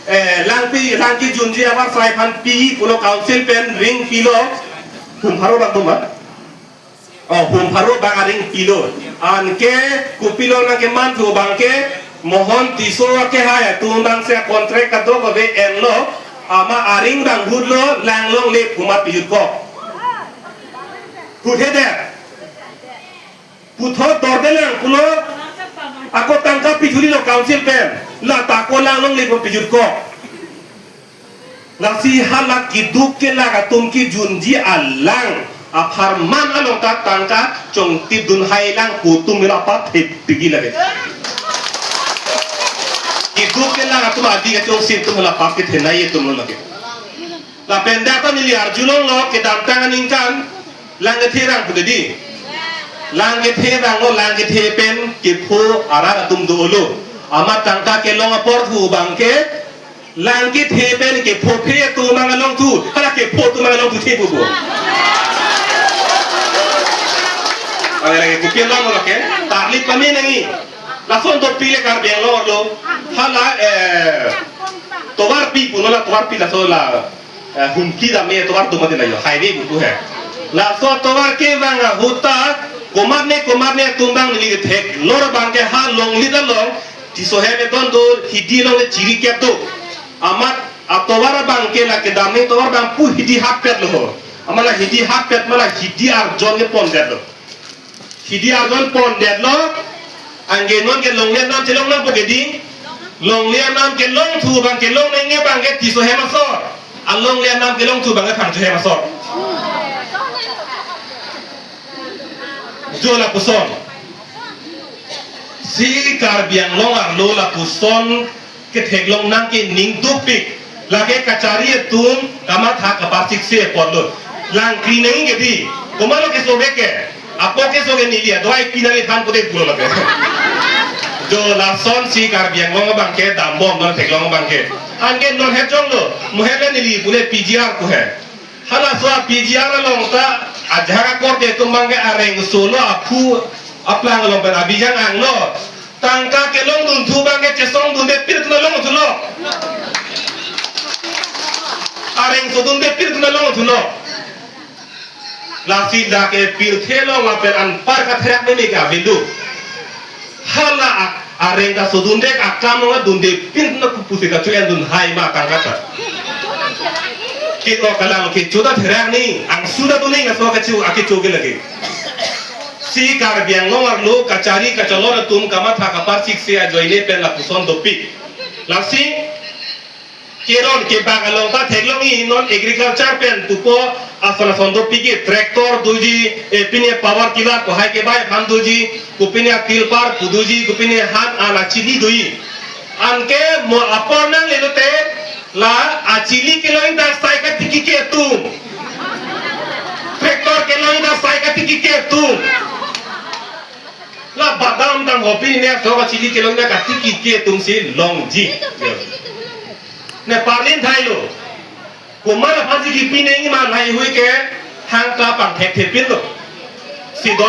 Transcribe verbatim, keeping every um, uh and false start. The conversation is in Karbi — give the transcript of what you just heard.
Eh, lang pi, lang kejunji abar sai aphan pi pulo council pen ring pilo. Hum pharo bang tuma. Oh, hum pharo bang aring pilo. Anke kopilo nangkeman thu abangke Mohon Tisso akehai atum abang si contract kadokave enlo. Amat aring bang hutlo, lang longle pu amat pijut kok. Huthe det. Puthot dordelang pulo, ako tangka pithurilo council pen, la ta ako lang longle pu pijut kok. Lasi hala keduk kelak atum kejunji alang apharman along ta tangka chongtip dunhai lang pu atum la pathip pigi lake. Keduk kelak atum adi kachongsi atum la pap kethenei atum lo lake. Lapen dak ta neli arjulonglo kedamtang aningkan lang kethe rang pu dedi. Lang kethe ranglo, lang kethe pen kepho arat atum dolo. Amat tangka kelong apor thu abangke lang kethe pen kephophe atum abang along thu, hala kepho atum abang along thu the pupo. Hala lake kopi along lake, tarlip pame nangji. Lason dopik le Karbi Anglong arlo. Hala, eh, tovarpi pulo la, tovarpi laso la, eh, Humpli dam atovar doma de la jo, highway pu he. Laso tovar kevang ahut ta, komatne komatne atum abang neli theklor abangke ha longlit along, Tisso hem edon do, hidi along le chiri kep do. Amat atovar abangke la kedam ne tovar abang pu hidi hap pet lo ho. Amat la hidi hap pet ma la hidi arjon ke pondetlo. Hidi arjon pondetlo, anke non ke longle anam chelong nangpo ke di. Longle anam kelong thu abang kelong nangji abangke Tisso hem asor. Alongle anam kelong thu abangke Phangcho hem asor. Jo lapuson. Si Karbi Anglong arlo lapuson ketheklong nangke ning dukpik. Lake kachari atum kamatha kaparsik si apotlo. Lang kri nangji ke di. Komatlo keso ke ke. Apo keso ke neli adoi pinali than kote pulo lake. Jo lason si Karbi Anglong abangke dambom non theklong abangke. Anke non hejong lo. Muhele neli pule P G R ko he. Halaso a P G R along ta ajahak akorte atum abangke areng solo aphu aplang along pen abijang anglo. Tangka kelong dun thu abangke chesong dunde pir tuna long thulo. Areng so dunde pir tuna long thulo. Lasi dak ke pirthe along lapen anpar katherak meme ke avindu. Hala ak-, areng ta so dunde akam along dunde pin na kupusi kacho-en dunhai ma tangka ta. Kit o kalang kecho ta therak ni, angsu ta dun ni laso kacho akecho ke lake. Si Karbi Anglong arlo kachari kacholor atum kamatha kaparsik si ajoine pen lapuson dopik. Lasi keron kebak along ta theklongji non agriculture pen pupo ason ason dopik ke tractor doji, eh, pine power tiller ko hai kebai aphan doji, kopine a tilpar pu doji, kopine han an achili doji. Anke mo apor nanglelote la achili kelongji ta sai katiki ke atum. Tractor kelongji ta sai katiki ke atum. La badam tang hopi ne so achili kelongji ta katiki ke atum si longji. Ne parlin thailo. Komat aphansi kipi nangji ma lahai hui ke hang ta pangthek thepinlo. Si don